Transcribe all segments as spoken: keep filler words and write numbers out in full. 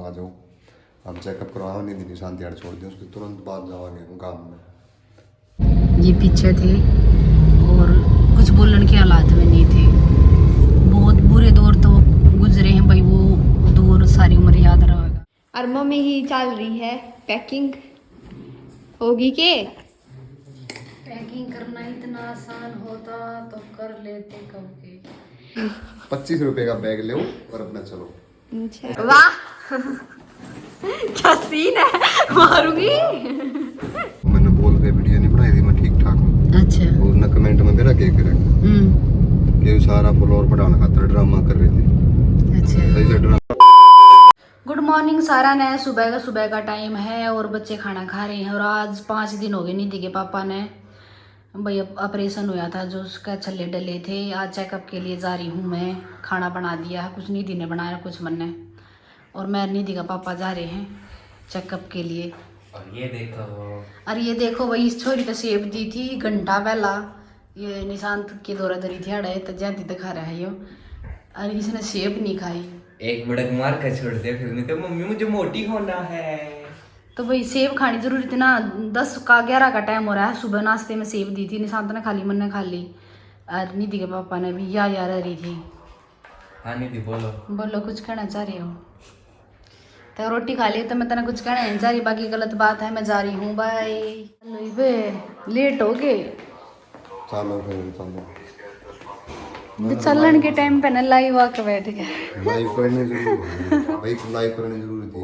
आ जाओ, हम चेकअप करवाओ, नहीं दी निशान दिहाड़ छोड़ दिया, उसके तुरंत बाद जावांगे हम गांव में। ये पीछे थे और कुछ बोलने के हालात में नहीं थे। बहुत बुरे दौर तो गुजरे हैं भाई, वो दौर सारी उम्र याद रहेगा। और मम्मी ही चल रही है पैकिंग। होगी के? पैकिंग करना इतना आसान होता तो कर लेते कब के। पच्चीस रुपए का बैग लो और अपना चलो। अच्छा। वाह, क्या सीन है, मारूंगी। मैंने बोल के वीडियो नहीं बनाई थी, मैं ठीक ठाक हूँ। अच्छा। और उसने कमेंट में मेरा क्या करे हम्म। कि सारा फॉलोअर बढ़ाने खातर ड्रामा कर रहे थे। अच्छा। सही से ड्रामा। गुड मॉर्निंग सारा ने। सुबह का, सुबह का टाइम है और बच्चे खाना खा रहे हैं। और आज पाँच दिन हो गए निधि के पापा ने, भाई, ऑपरेशन हुआ था जो उसका छल्ले डले थे। आज चेकअप के लिए जा रही हूँ मैं। खाना बना दिया है, कुछ निधि ने बनाया, कुछ मन्ने। और मैं निधि का पापा जा रहे हैं चेकअप के लिए। और ये देखो। और ये देखो भाई, इस छोरी तो सेब दी थी घंटा पहला। ये निशांत की दौरा धरी थी आड़े तो ज्यादा दिखा रहा है यो। और इसने सेब नहीं खाई। एक मुड़क मार के छोड़ दिया, फिर नहीं तो मम्मी मुझे मोटी होना है। तो भाई सेब खानी जरूरी थी ना, दस का ग्यारह का टाइम हो रहा है, सुबह नाश्ते में सेब दी थी निशांत ने खा ली, मन्ने खा ली। और निधि के पापा ने भी या यार रही थी। हाँ निधि बोलो। बोलो, कुछ कहना चाह रहे हो? तो रोटी खा ली तो मैं तने कुछ कहना नहीं चाह रही, बाकी गलत बात है, मैं जा रही हूँ, बाय। लो बे, लेट हो गए। चलो फिर चलो। बे चलन के टाइम पे ना लाइव आके बैठ गया। लाइव करनी जरूरी थी भाई, लाइव करनी जरूरी थी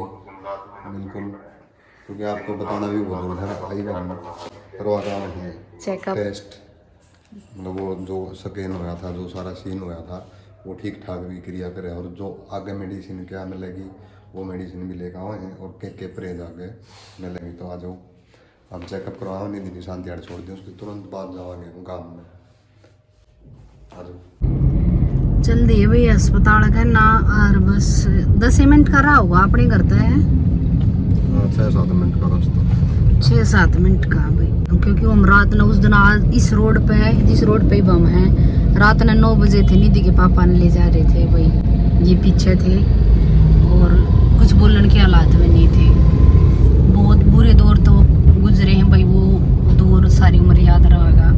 बिल्कुल, क्योंकि आपको बताना भी बहुत जरूरी है। भाई बहन करवा रहा है चेकअप। टेस्ट, मतलब वो जो स्कैन होया था, जो सारा सीन होया था, वो ठीक ठाक भी क्रिया करे, और जो आगे मेडिसिन क्या मिलेगी, वो मेडिसिन भी लेकर आवे हैं, और के के परहेज आगे मिलेगी। तो आ जाओ, हम चेकअप करवाओ, नहीं दी निशान दिहाड़ छोड़ दें, उसके तुरंत बाद जावांगे हम गांव में। आ जाओ। चल दिए भाई अस्पताल का ना, और बस दस ही मिनट का रहा होगा अपने घर तक। हाँ, छः सात मिनट का रास्ता। छः सात मिनट का भाई, क्योंकि हम रात ने उस दिन आज इस रोड पे, जिस रोड पे ही हम हैं, रात ने नौ बजे थे, निधि के पापा ने ले जा रहे थे भाई, ये पीछे थे और कुछ बोलने के हालात में नहीं थे। बहुत बुरे दौर तो गुजरे हैं भाई, वो दौर सारी उम्र याद रहेगा।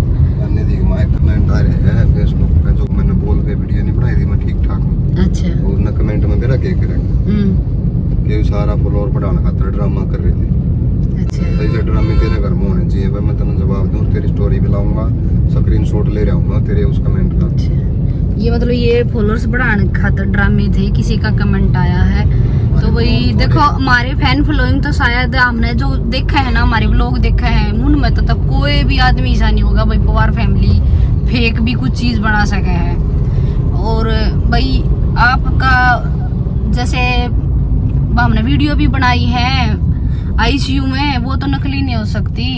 अन्य देख, माय कमेंट आ रहे हैं Facebook पे, जो मैंने बोल के वीडियो नहीं बनाई थी, मैं ठीक ठाक हूँ। अच्छा। और ना कमेंट में मेरा क्या करेंगे हम्म। कि सारा फॉलोअर बढ़ाने खातर ड्रामा कर रहे थे। अच्छा। तो ये ड्रामे तेरे घर में होने चाहिए भाई, मैं तेरे जवाब दूँ, तेरी स्टोरी भी लाऊंगा, स्क्रीनशॉट ले रहा हूँ तेरे उस कमेंट का। अच्छा, ये मतलब ये फॉलोअर्स बढ़ाने खातर ड्रामे थे, किसी का कमेंट आया है तो वही देखो, हमारे फैन फॉलोइंग तो शायद हमने जो देखा है ना, हमारे व्लॉग देखा है, उनमें तो, तो कोई भी आदमी ऐसा नहीं होगा भाई, पवार फैमिली फेक भी कुछ चीज बना सका है। और भाई आपका जैसे हमने वीडियो भी बनाई है आईसीयू में, वो तो नकली नहीं हो सकती।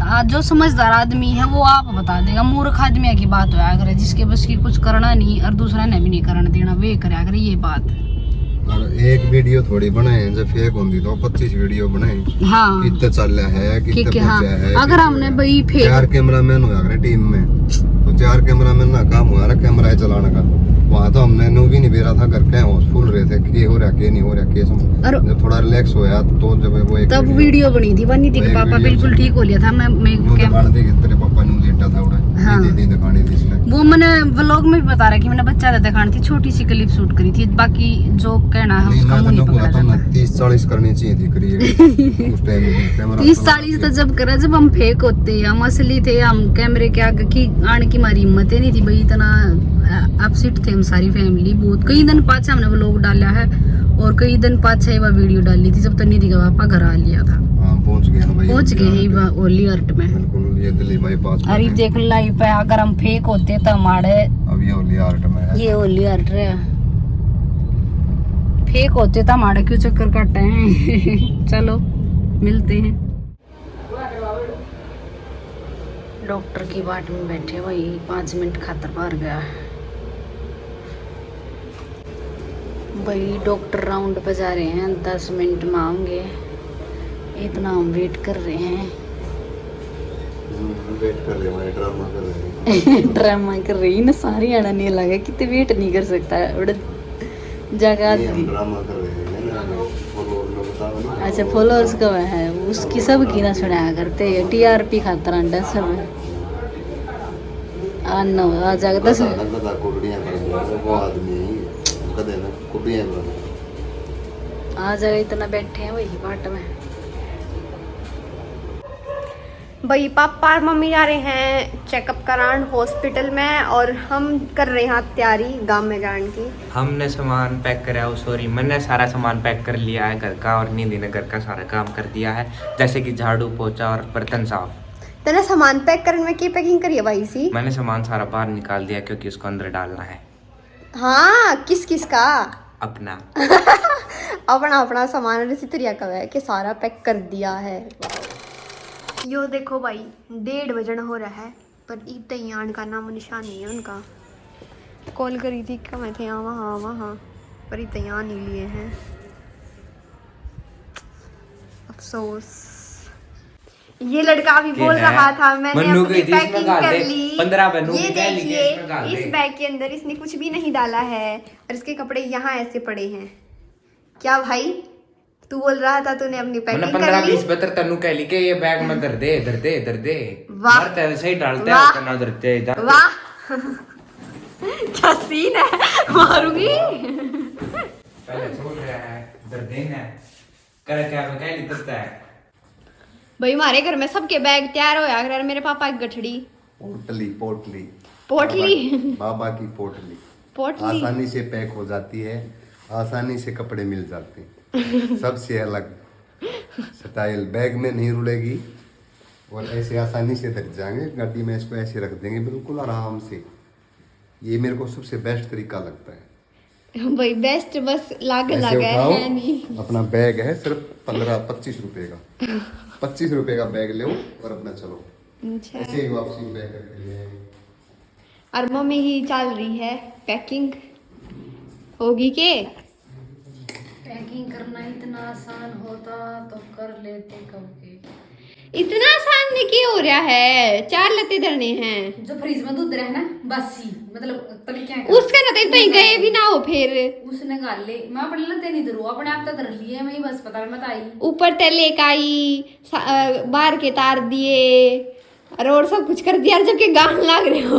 आ, जो समझदार आदमी है वो आप बता देगा, मूर्ख आदमी की बात होया करे, जिसके बस की कुछ करना नहीं और दूसरा ने भी नहीं करण देना, वे करया करे ये बात। और एक वीडियो थोड़ी बनाए, जब फेक होती तो पच्चीस वीडियो बनाए। हाँ। कितने चल रहा है, कितने कि, हाँ, पहुंचा है, अगर हमने भाई फेक चार कैमरामैन होया करे टीम में, तो चार कैमरामैन ना काम हुआ रहा कैमरा चलाने का। वहाँ तो हमने न्यू भी नहीं बेरा था, घर के हाउसफुल रहे थे, के हो रहा, के नहीं हो रहा, के समझ। और जब थोड़ा रिलैक्स होया तो जब वो एक तब वीडियो बनी थी, वन्नी थी कि पापा बिल्कुल ठीक हो लिया था। मैं, मैं न्यू दिखाने थे कि तेरे पापा न्यू लेटा था उड़ा। हाँ। दीदी दिखाने थी इसने। वो मैंने व्लॉग में भी बता रहा कि मैंने बच्चा था दिखाने थी, छोटी सी क्लिप शूट करी थी, बाकी जो कहना है उसका मुंह नहीं पकड़ा जाता। तीस चालीस करनी चाहिए थी करीब उस टाइम। तीस चालीस तो जब करा, जब हम फेक होते, हम असली थे, हम कैमरे के आगे की आने की हमारी हिम्मत ही नहीं थी भाई, इतना अपसेट थे हम सारी फैमिली बहुत। कई दिन पाछे हमने व्लॉग डाला है और कई दिन पाछे वह वीडियो डाली थी जब तन्नी दिखा पापा घर आ लिया था। हाँ, पहुंच गए हम भाई, पहुंच गए हैं होली आर्ट में। बिल्कुल, ये दिल्ली बाईपास। अरे देख, लाइव पे अगर हम फेक होते तो हमारे अब ये होली आर्ट में है। ये होली आर्ट रहे, फेक होते तो हमारे क्यों चक्कर काटे हैं। चलो, मिलते हैं। डॉक्टर की बाट में बैठे भाई, पाँच मिनट खातर बाहर गया। भाई डॉक्टर राउंड पे जा रहे हैं, दस मिनट में आएंगे, इतना हम वेट कर रहे हैं। हम्म, वेट कर रहे हैं, ड्रामा कर रहे हैं। ड्रामा कर रही ना, सारी आना नहीं लगा, कितने वेट नहीं कर सकता है, बड़ा जगह नहीं, हम ड्रामा कर रहे हैं ना। अच्छा, फॉलोअर्स का है, उसकी सब की ना सुनाया करते, टीआरपी खातर आंडा सब। आ नौ आ जाएगा दस। गधा, गधा कुकड़ियां कर दिया, वो आदमी गधे ने कुकड़ियां कर दिया। आ जाएगा, इतना बैठे हैं वही पार्ट में। भाई, पापा और मम्मी जा रहे हैं चेकअप करान हॉस्पिटल में और हम कर रहे हैं तैयारी गांव में जाने की। हमने सामान पैक कराया, सॉरी, मैंने सारा सामान पैक कर लिया है घर का और निधि ने घर का सारा काम कर दिया है, जैसे कि झाड़ू, पोछा और बर्तन साफ। तने सामान पैक करने में की पैकिंग करी है भाई सी? मैंने सामान सारा बाहर निकाल दिया क्योंकि उसको अंदर डालना है। हाँ, किस किस का? अपना। अपना, अपना सामान। इसी तरिया का है कि सारा पैक कर दिया है। यो देखो भाई, डेढ़ बजन हो रहा है, पर इब तक आन का नामो निशान नहीं है उनका। कॉल करी थी कि मैं थे यहाँ, वहाँ, वहाँ, पर इब तक आ नहीं लिए हैं। अफसोस। ये लड़का अभी बोल रहा था, "मैंने अपनी पैकिंग कर ली।" पंद्रह बन्नू ये देखिए, इस बैग के अंदर इसने कुछ भी नहीं डाला है और इसके कपड़े यहाँ ऐसे पड़े हैं। क्या भाई, तू बोल रहा था तूने अपनी पैकिंग कर ली? पंद्रह बीस बतर तन्नू कह ली कि ये बैग में धर दे, धर दे, धर दे। वाह। मारते हैं, सही डालते हैं, वाह। धरते हैं, धरते हैं। वाह। क्या सीन है, मारूंगी। पहले छोड़ रहा है, धर देना है। करे क्या, मैं कह नहीं सकता है। भाई, हमारे घर में सबके बैग तैयार होया करे, मेरे पापा की गठड़ी। पोटली, पोटली। पोटली। बाबा, बाबा की पोटली। पोटली। आसानी से पैक हो जाती है, आसानी से कपड़े मिल जाते हैं। सबसे अलग स्टाइल, बैग में नहीं रुलेगी और ऐसे आसानी से धर जाएंगे। गाड़ी में इसको ऐसे रख देंगे बिल्कुल आराम से। ये मेरे को सबसे बेस्ट तरीका लगता है। भाई, बेस्ट बस लाग ऐसे लाग है, उठाओ, है नहीं। अपना बैग है सिर्फ पन्द्रह पच्चीस रुपए का। पच्चीस रुपए का बैग लो और अपना चलो। अच्छा। ऐसे ही वापसी में बैग करके ले आएंगे। और मम्मी ही चल रही है पैकिंग। होगी के? पैकिंग करना इतना आसान होता तो कर लेते कब के। इतना आसान नहीं की हो रहा है, चार लत्ते धरने हैं। जो फ्रिज में दूध रहे ना, बस ही, मतलब, तड़कियां का। उसका ना तो कहीं गए भी ना हो फिर। उसने घाल ले, मैं अपने लत्ते नहीं धरू, अपने आप तो धर लिए, मैं ही बस पता मत आई। ऊपर ते लेके आई, सा-, अ, बाहर के तार दिए और, और सब कुछ कर दिया, जबकि गान लाग रहे हो।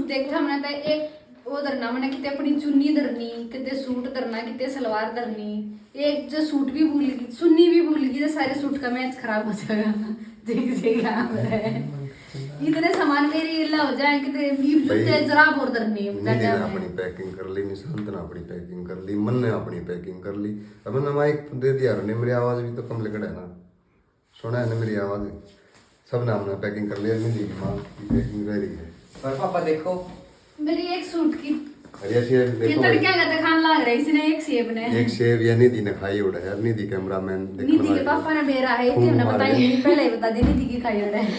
देख, हमने तो एक वो धरना, मैंने किते अपनी चुन्नी धरनी, किते सूट धरना, किते सलवार धरनी। एक जो सूट भी भूल गई, चुन्नी भी भूल गई, तो सारे सूट का मैच खराब हो जाएगा। देख, देख, यहाँ पर है। इतने सामान मेरे इला हो जाए, किते ईब जूते भाई, जराब और धरनी है, नहीं जाके देना हमने। अपनी पैकिंग कर ली, निशांत ने अपनी पैकिंग कर ली, मन ने अपनी पैकिंग कर ली। अब मैंने माइक दे दिया, ने मेरी आवाज भी तो कम लिकड़ है ना। सुना है ना मेरी आवाज? सब ने हमने पैकिंग कर लिया, निधि की माँ की पैकिंग रह रही है। पर पापा देखो। मेरी एक सूट की। अरे ऐसी है, ये देखो तड़कियां भाई। का दिखान लाग रहा है इसने एक सेब ने। एक सेब या निधि ने खाई उड़ा यार, निधि कैमरामैन देखने निधि के वाले। पापा ने बेरा है, खूब इतने हमने मार बताई रहे। नहीं, पहले ही बता दी निधि की खाई उड़ा है।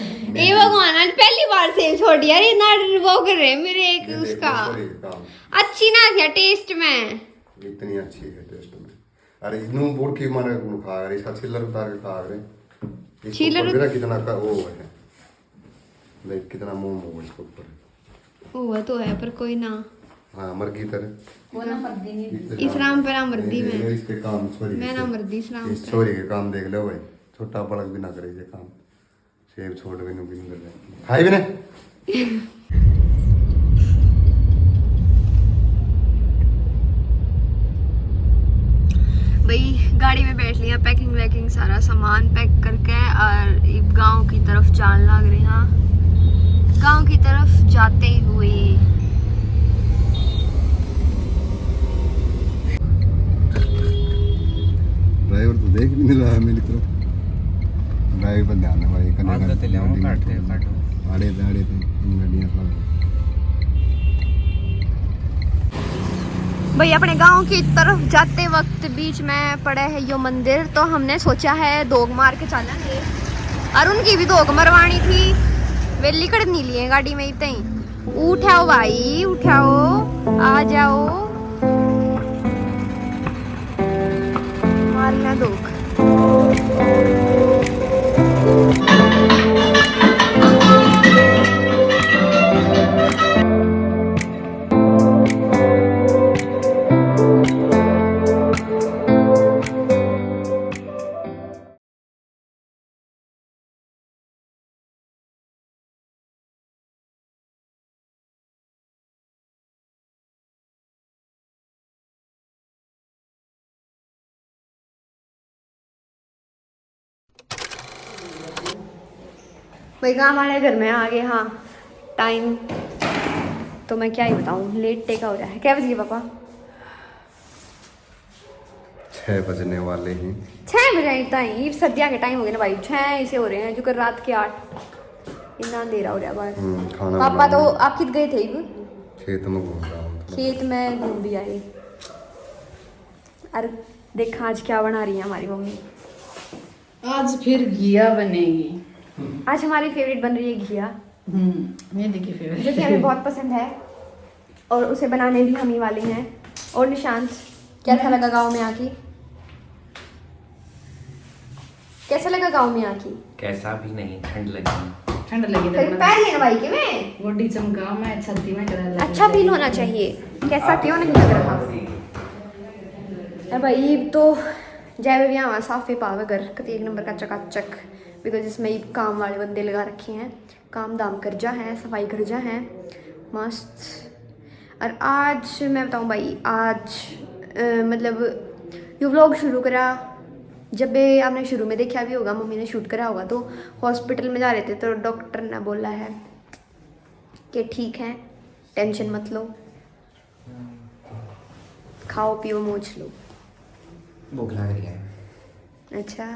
ए भगवान, आज पहली बार सेब छोड़ दिया, ये ना वो कर रहे मेरे एक ये देखो, उसका। सॉरी, काम। अच्छी ना थी टेस्ट में। इतनी अच्छी है टेस्ट में। अरे, नू बुरकी मारे गुण खा, अरे, इसका छीलर उतार के खा, अरे। इसके छीलर ऊपर उत- मेरा कितना का वो है। देख, कितना मोम हो इसके ऊपर। हुआ तो है, पर कोई ना। हाँ, मरगी तर। वो ना मरदी नहीं। इस राम पे ना मरदी नहीं, मैं। इसके काम, छोरी मैं ना के। मरदी इस राम इस पे। छोरी के काम देख लो भाई, छोटा बड़क भी ना करे ये काम। सेब छोड़ भी नहीं, भी नहीं कर रहे। खाई भी नहीं। भाई, गाड़ी में बैठ लिया, पैकिंग वैकिंग सारा सामान पैक करके, और इब गांव की तरफ जान लाग रहे हैं। गांव की तरफ जाते हुए ड्राइवर तो देख भी नहीं रहा है मेरी तरफ। ड्राइवर पर ध्यान है भाई, कने आदत गाड़ी है, वो गाड़ी काटते हैं, काटो। आड़े थे, आड़े थे, इन गाड़ियाँ पर। भाई, अपने गांव की तरफ जाते वक्त बीच में पड़ा है यो मंदिर, तो हमने सोचा है धोक मार के चलेंगे। और उनकी भी धोक मरवानी थी, वे लिकड़ नहीं लिए गाड़ी में इतने ही। उठाओ भाई, उठाओ, आ जाओ। मारना धोक। भाई, काम वाले घर में आ गए। हाँ, टाइम तो मैं क्या ही बताऊँ, लेट टेका हो रहा है। क्या बज गए पापा? छः बजने वाले हैं। छः बजे इतना ही, सर्दियाँ के टाइम हो गए ना भाई, छः ऐसे हो रहे हैं जो कर रात के आठ। इतना अंधेरा हो रहा बाहर। हम्म, खाना पापा तो आप कित गए थे इब? खेत में घूम रहा हूँ। खेत में घूम भी आए। और देखा आज क्या बना रही है हमारी मम्मी। आज फिर घिया बनेगी। आज हमारी फेवरेट बन रही है घिया, हम्म, ये देखिए फेवरेट। जो कि हमें बहुत पसंद है, और उसे बनाने भी हम ही वाले हैं। और निशांत, कैसा लगा गाँव में आके? कैसा लगा गाँव में आके? कैसा भी नहीं, ठंड लगी। ठंड लगी फिर तो पहन लेना भाई के में। गोडी चमका मैं छाती में करा लग अच्छा फील होना चाहिए, कैसा क्यों नहीं लग रहा? अब भाई, ईब तो जय भी आवा साफे पावे घर कति एक नंबर का चकाचक, बिकॉज इसमें ईब काम वाले बंदे लगा रखे हैं। काम धाम कर जा है, सफाई कर जा है, मस्त। और आज मैं बताऊँ भाई, आज अ, मतलब यू व्लॉग शुरू करा जब भी आपने शुरू में देखा भी होगा, मम्मी ने शूट करा होगा। तो हॉस्पिटल में जा रहे थे तो डॉक्टर ने बोला है कि ठीक है, टेंशन मत लो, खाओ पियो मौज लो। भूख लग रही है। अच्छा,